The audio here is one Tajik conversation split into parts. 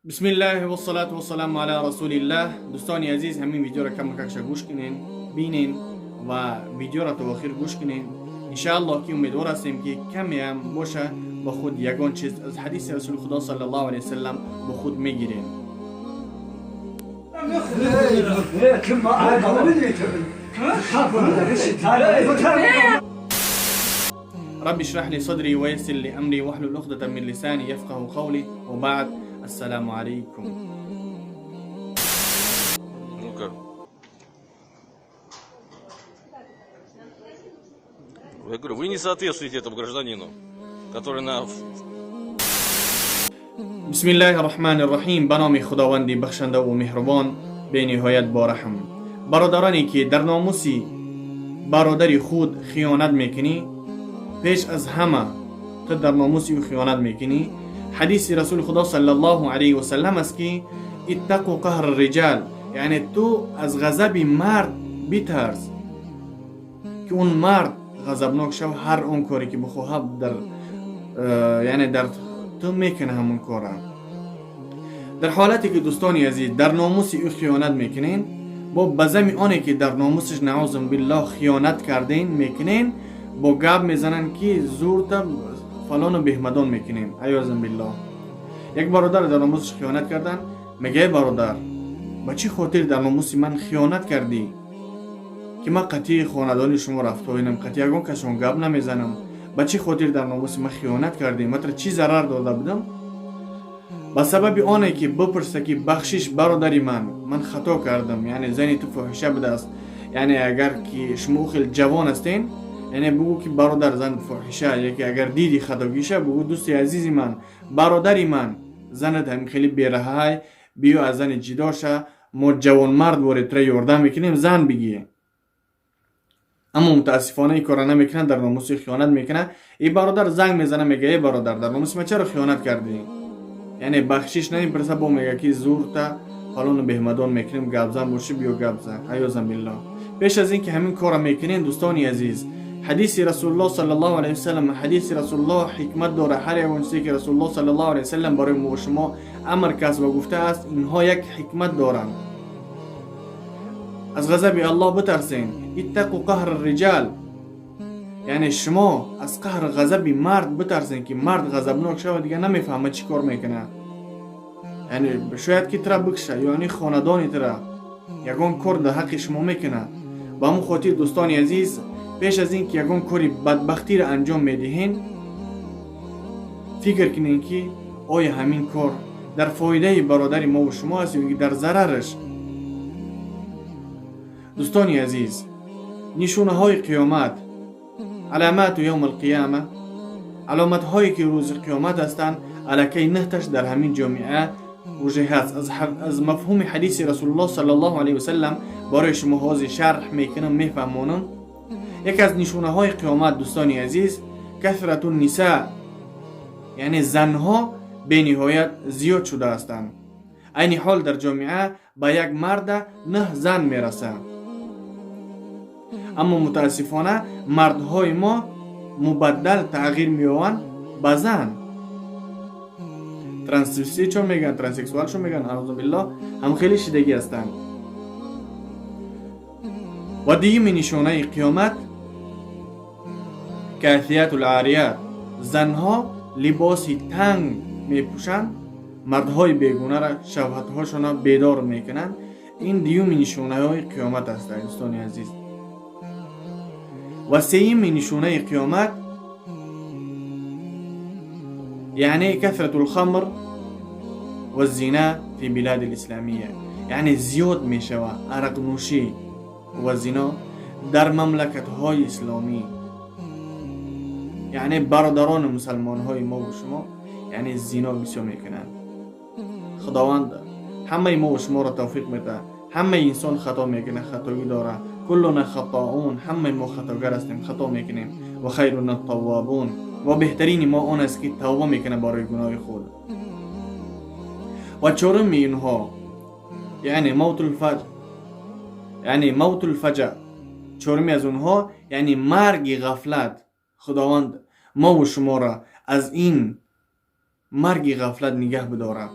بسم الله والصلاة والسلام علی رسول الله. دوستان عزیز، همین ویدیو را کم ککش گوش کنین، بینین و ویدیو را تا آخر گوش کنین. انشاءالله که امیدوار هستیم که کمی هم باشه با خود یگان چیز از حدیث رسول خدا صلی الله علیه وسلم با خود میگیریم. رب اشرح لي صدري ويسر لي امري واحلل عقدة من لساني يفقه قولي. وبعد، السلام عليكم. Ну-ка. Я говорю, вы не соответствуете этому гражданину, который на بسم الله الرحمن الرحیم. به نام خداوندی بخشنده و مهربان، به نهایت بارحم. برادرانی که در ناموسی برادری خود خیانت میکنی، پیش از همه تو در ناموسی او خیانت میکنی. حدیث رسول خدا صلی الله علیه و سلم است که اتقوا قهر الرجال، یعنی تو از غضب مرد بترس که اون مرد غضبناک شو، هر اون کاری که بخواهد در یعنی در تو میکنه همون کاره. در حالتی که دوستانی عزیز در ناموس او خیانت میکنین، با بزمی آنی که در ناموسش نعوذ بالله خیانت کردین میکنین، با گپ میزنن که زور تا فلان و بهمدان میکنیم. عیاذا بالله. یک برادر در ناموسش خیانت کردن، میگه ای برادر، با چی خاطر در ناموس من خیانت کردی که من قطعی خاندان شما رفتاینم، قطعی یگان کسان گپ نمیزنم؟ با چی خاطر در ناموس من خیانت کردی؟ من چی ضرر داده بودم؟ با سبب آنه که بپرسه که بخشش برادری من، من خطا کردم، یعنی زنی تو فاحشه بوده است. یعنی اگر که شما خیلی جوان هستین، یعنی بگو که برادر، زن فاحشه، یکی اگر دیدی خطاگیشه، بگو دوستی عزیزی من، برادری من، زنت هم خیلی بیرهای، بیو از زن جدا شه، ما جوان مرد وارد تر یاردم میکنیم، زن بگی. اما متاسفانه این کارا نمیکنن، در ناموس خیانت میکنه. این برادر زنگ میزنه، میگه ای برادر، در ناموس من چرا خیانت کردی؟ یعنی بخشش نمیپرسه، با میگه که زور تا فلان و بهمدان میکنیم، گپ زن باشی بیو گپ زن. عیاذا بالله. پیش از اینکه همین کارا میکنین دوستانی عزیز، حدیث رسول الله صلی الله علیه وسلم، حدیث رسول الله حکمت داره. هر یک چیزی که رسول الله صلی الله علیه وسلم برای ما و شما امر کس و گفته است، اینها یک حکمت دارند. از غضب الله بترسین. اتقوا قهر الرجال، یعنی شما از قهر غضب مرد بترسین که مرد غضبناک شود، دیگه نمیفهمه چی کار میکنه. یعنی شاید که ترا بکشه، یعنی خاندانی ترا یگان کار در حق شما میکنه. با همون خاطر دوستان عزیز، پیش از اینکه یگان کاری بدبختی را انجام میدهین، فکر کنین که آیا همین کار در فایده برادر ما و شما است یا در ضررش. دوستان عزیز، نشونه های قیامت، علامات یوم القیامه، علامت هایی که روز قیامت هستند، الکی نهتش در همین جامعه وجه هست. از مفهوم حدیث رسول الله صلی الله علیه وسلم برای شما حاضر شرح میکنم، میفهمونم. یکی از نشونه های قیامت دوستان عزیز، کثرت النساء، یعنی زنها به نهایت زیاد شده هستند. عین حال در جامعه با یک مرد 9 زن میرسه، اما متاسفانه مردهای ما مبدل تغییر میوان به زن. ترانسویستی چون میگن، ترانسکسوال چون میگن، اعوذ بالله، هم خیلی شدگی هستند. و دیگه نشانه قیامت، کاثیات العاریات، زنها لباسی تنگ میپوشند، مردهای بیگونه را شهوتهاشون را بیدار میکنند. این دیوم نشانه های قیامت است دوستان عزیز. و سیم نشانه قیامت، یعنی کثرت الخمر و الزنا فی بلاد الاسلامیه، یعنی زیاد میشوه عرق نوشی و زنا در مملکت های اسلامی. یعنی برادران مسلمان های ما و شما یعنی زنا بسیار میکنند. خداوند همه ما و شما را توفیق میده. همه انسان خطا میکنه، خطایی داره. کلنا خطاؤون، همه ما خطاگر هستیم، خطا میکنیم. و خیرنا التوابون، و بهترین ما آن است که توبه میکنه برای گناه خود. و چهارم اینها، یعنی موت الفجر، یعنی موت الفجر، چهارمی از اونها یعنی مرگ غفلت. خداوند ما و شما را از این مرگ غفلت نگه بداره.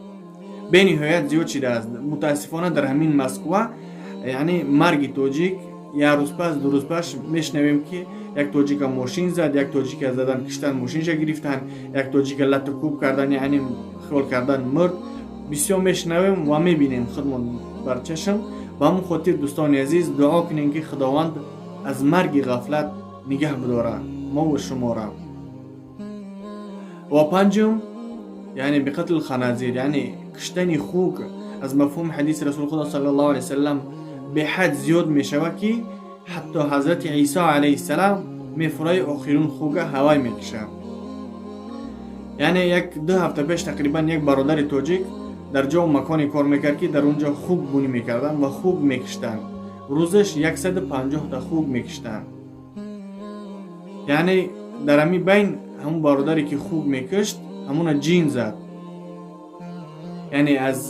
Бениҳоят зиёд шидааст. Мутаассифона, дар ҳамин Москва, яъне марги тоҷик як рӯз пас, 2 рӯз пас мешунавем, ки як тоҷика мошин зад, як тоҷика задан, киштан, мошинша гирифтан, як тоҷика лату кӯб кардан, яъне хиёл кардан, мурд. Бисёр мешунавем ва мебинем худмон бар чашм. Ба ҳамон хотир, дӯстони азиз, дуо кунем, ки Худованд аз марги ғафлат нигаҳ бидорад мову шуморо. Ва панҷум, яъне بقتل الخنازير, яъне киштани хук. Аз мафҳуми ҳадиси Расули Худо صلى الله عليه وسلم беҳад зиёд мешавад, ки ҳатто ҳазрати Исо عليه السلام мефураи охирун хука ҳавай мекушад. Яъне 1-2 ҳафта пеш тақрибан як бародари тоҷик дар ҷо маконе кор мекард, ки дар он ҷо хук бунӣ мекарданд ва хук мекиштанд. Рӯзаш 150-та хук мекиштанд. Яъне дар ҳамин байн ҳамун бародаре, ки хук мекушт, ҳамуна ҷин зад, яъне аз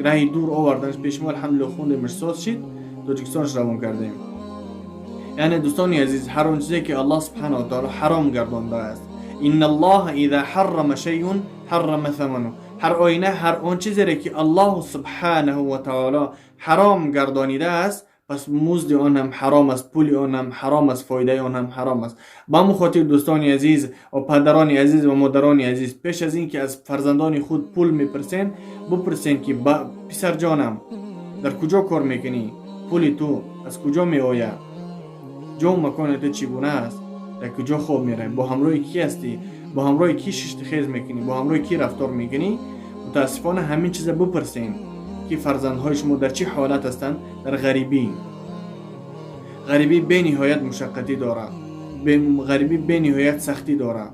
раҳи дур оварданаш пеши мо. Алҳамдулилла, хундемаш, соз шид, Тоҷикистонаш равон кардем. Яъне, дӯстони азиз, ҳар он чизе, ки Аллоҳ سبحانه وتعالى ҳаром гардондааст, إن الله إذا حرم شيئا حرم ثمنه. Ҳар оина, ҳар он чизере, ки Аллоҳ سبحانه وتعالى ҳаром гардонидааст, пас музди он ҳам ҳаром аст, пули он ҳам ҳаром аст, фоидаи он ҳам ҳаром аст. Ба ҳамон хотир, дӯстони азиз ва падарони азиз ва модарони азиз, пеш аз ин ки аз фарзандони худ пул мепурсен, бупурсен, ки писарҷонам, дар куҷо кор мекунӣ, пули ту аз куҷо меояд, ҷову макони ту чӣ гуна аст, дар куҷо хоб меравӣ, бо ҳамроҳи кӣ ҳастӣ, бо ҳамроҳи кӣ шиштихез мекунӣ, бо ҳамроҳи кӣ рафтор мекунӣ. Мутаассифона, ҳамин чиза бипурсен, ки фарзандҳои шумо дар чӣ ҳолат ҳастанд. Дар ғарибӣ, ғарибӣ бениҳоят мушаққатӣ дорад, ғарибӣ бениҳоят сахтӣ дорад.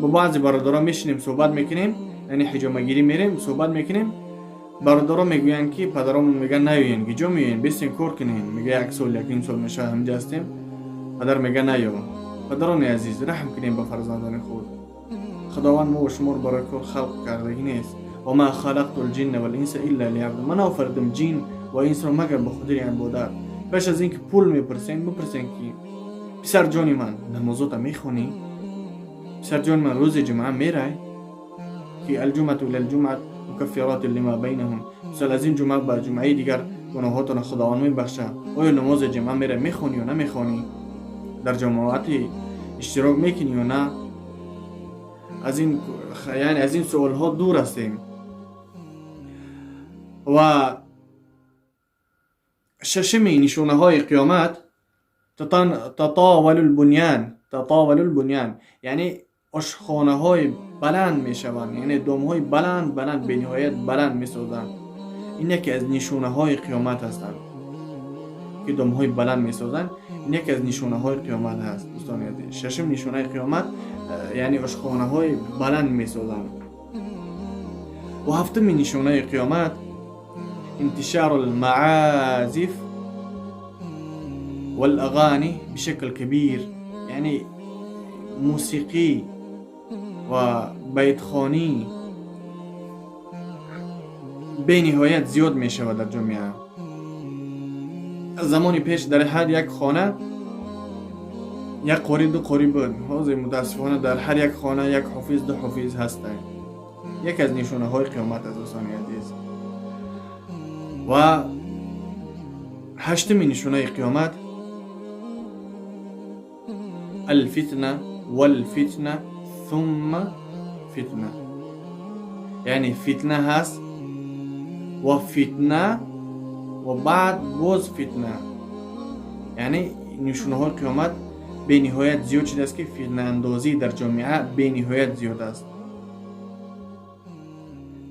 Бо баъзе бародарон мешинем, суҳбат мекунем, яъне ҳиҷомагирӣ мерем, суҳбат мекунем. Бародарон мегӯянд, ки падаромон мегӯянд: «Наёен, киҷо меоен, бестен, кор кунем». Мега: «Як сол, якним сол мешавад, ҳаминҷа ҳастем». Падар мега: «Наё». Падарони азиз, раҳм кунем ба фарзандони худ. Худованд мо шуморо барои кор халқ кардагӣ нест. وما خلقت الجن والإنس إلا ليعبدون. Ман офаридам ҷин ва инсро магар ба хотири ибодат. Пеш аз ин ки пул мепурсем, бипурсем, ки писарҷони ман, намозота мехонӣ? Писарҷони ман, рӯзи ҷумъа мерай, ки الجمعة إلى الجمعة مكفرات لما بينهم, мисол, аз ин ҷумъа ба ҷумъаи дигар гуноҳотона Худованд мебахшад. Оё намози ҷумъа мерай, мехонӣ ё намехонӣ? Дар ҷамоати иштирок мекунӣ ё на? Аз ин, яъне аз ин суолҳо дур ҳастем. Ва шашуми нишонаҳои қиёмат: تطاول البنيان. تطاول البنيان яъне ошхонаҳои баланд мешаванд, яъне домҳои баланд баланд, бениҳоят баланд месозанд. Ин яке аз нишонаҳои қиёмат ҳастанд, ки домҳои баланд месозанд. Ин яке аз нишонаҳои қиёмат ҳаст, дӯстони азиз. Шашум нишонаи қиёмат, яъне ошхонаҳои баланд месозанд. Ва ҳафтуми нишонаи қиёмат: انتشار المعازف والأغاني بشكل كبير, яъне мусиқӣ ва байтхонӣ бениҳоят зиёд мешавад дар ҷомеа. Замони пеш дар ҳар як хона як қорӣ, ду қорӣ буд. Ҳозир, мутаассифона, дар ҳар як хона як ҳофиз, ду ҳофиз ҳастанд. Яке аз нишонаҳои қиёмат аст, дӯстони азиз. Ва ҳаштуми нишонаи қиёмат: الفتنة والفتنة ثم فتنة, яъне фитна ҳаст ва фитна ва баъд боз фитна. Яъне нишонаҳои қиёмат бениҳоят зиёд шудааст, ки фитнаандозӣ дар ҷомеа бениҳоят зиёд аст,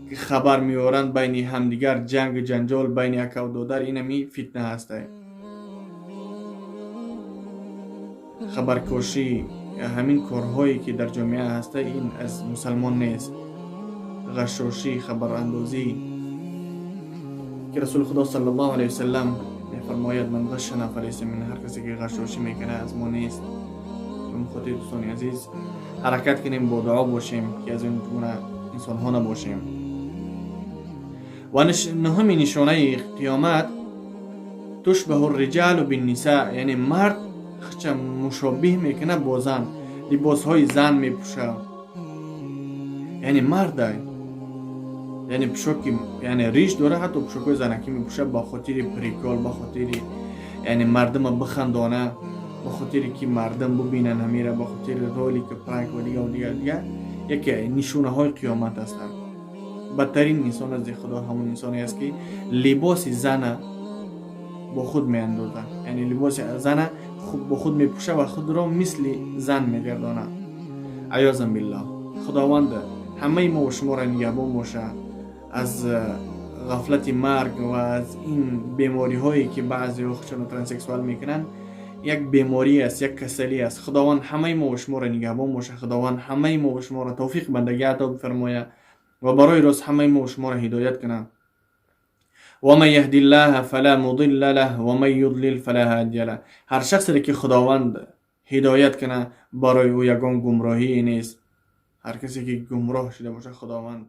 ки хабар меоранд байни ҳамдигар, ҷангу ҷанҷол байни акаву додар. Инами фитна ҳастай. Хабаркошӣ, ҳамин корҳое, ки дар ҷомеа ҳаста, ин аз мусалмон нест. Ғашшошӣ, хабарандозӣ, ки Расули Худо صلى الله عليه وسلم мефармояд: من غشنا فليس منا. Ҳар касе, ки ғашшошӣ мекунад, аз мо нест. Ба хотири, дӯстони азиз, ҳаракат кунем, бо дуо бошем, ки аз ин гуна инсонҳо набошем. Ва нуҳуми нишонаи қиёмат: تشبه الرجال بالنساء, яъне мард хича мушобиҳ мекунад бо зан, либосҳои зан мепӯшад. Яъне мардай, яъне пӯшоки, яъне риш дора, ҳатто пӯшокҳои занакӣ мепӯшад ба хотири прикол, ба хотири, яъне, мардума бихандона, ба хотире ки мардум бубинанд ҳамира, ба хотири ролик, пранк ва дигар дигар дигар. Яке нишонаҳои қиёмат ҳастанд. Бадтарин инсон назди Худо ҳамон инсоне аст, ки либоси зана бо худ меандозад, яъне либоси зана бо худ мепӯшад ва худро мисли зан мегардонад. Аёзан биллоҳ. Худованд ҳамаи мо шуморо нигаҳбон бошад аз ғафлати марг ва аз ин бемориҳое, ки баъзеҳо худшонро транссексуал мекунанд. Як беморӣ аст, як касалӣ аст. Худованд ҳамаи мо шуморо нигаҳбон бошад. Худованд ҳамаи мо шуморо тавфиқ бандагӣ ато бифармояд ва барои рост ҳамаи мо шуморо ҳидоят кунад. ومن يهد الله فلا مضل له ومن يضلل فلا هادي له. Ҳар шахсере ки Худованд ҳидоят кунад, барои ӯ ягон гумроҳие нест. Ҳар касе ки гумроҳ шуда бошад, Худованд